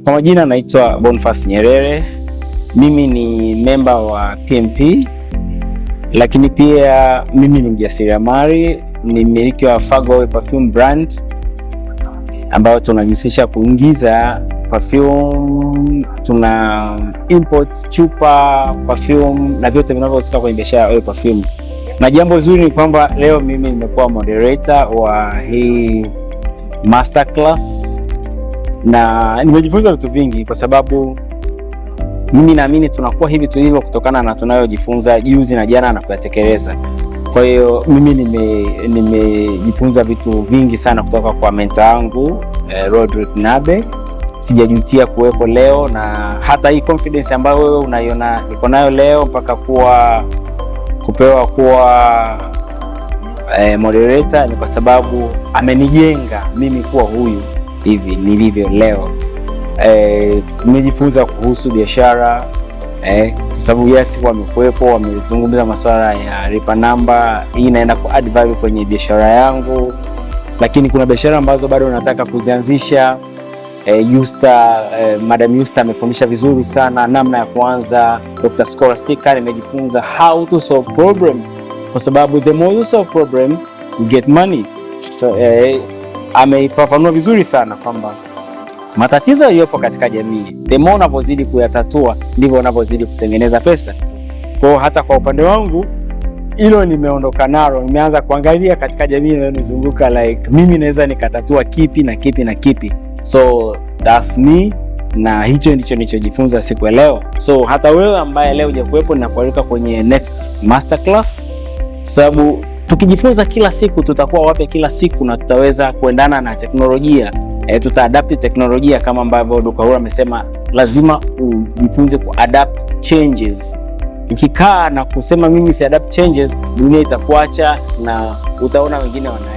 Kwa majina naitwa Boniface Nyerere, mimi ni memba wa PMP, lakini pia mimi ni mjasiriamali, ni mmiliki wa Fago Perfume Brand ambayo tunajihusisha kuingiza perfume, tuna import chupa perfume na vyote vinavyohusika kwenye biashara ya oil perfume. Na jambo zuri ni kwamba leo mimi nimekuwa moderator wa hii masterclass na nimejifunza vitu vingi, kwa sababu mimi naamini tunakuwa hivi tulivyo kutokana na tunayojifunza juzi na jana na kuyatekeleza. Kwa hiyo mimi nimejifunza vitu vingi sana kutoka kwa mentor wangu Rodrick Nabe. Sijajutia kuwepo leo, na hata hii confidence ambayo wewe unaiona niko nayo leo mpaka kuwa kupewa kuwa moderator ni kwa sababu amenijenga mimi kuwa huyu hivi nilivyo leo. Nimejifunza kuhusu biashara kwa sababu yes, wamekuwepo wamezungumza masuala ya lipa namba. Hii inaenda ku add value kwenye biashara yangu, lakini kuna biashara ambazo bado nataka kuzianzisha. Yusta, Madam Yusta amefundisha vizuri sana namna ya kuanza. Dr. Scholastica nimejifunza how to solve problems, kwa sababu the more you solve problem you get money. So, ameifafanua vizuri sana kwamba matatizo yaliyopo katika jamii, the more unavyozidi kuyatatua ndivyo unavyozidi kutengeneza pesa. Kwa hiyo hata kwa upande wangu hilo nimeondoka nalo, nimeanza kuangalia katika jamii inayonizunguka like mimi naweza nikatatua kipi na kipi na kipi. So that's me, na hicho ndicho nilichojifunza siku ya leo. So hata wewe ambaye leo hujakuwepo, ninakualika kwenye next masterclass, kwa sababu tukijifunza kila siku tutakuwa wapya kila siku na tutaweza kuendana na teknolojia. Tutaadapt teknolojia kama ambavyo Dr. Uhuru amesema, lazima ujifunze kuadapt changes. Ukikaa na kusema mimi si adapt changes, dunia itakuacha na utaona wengine wana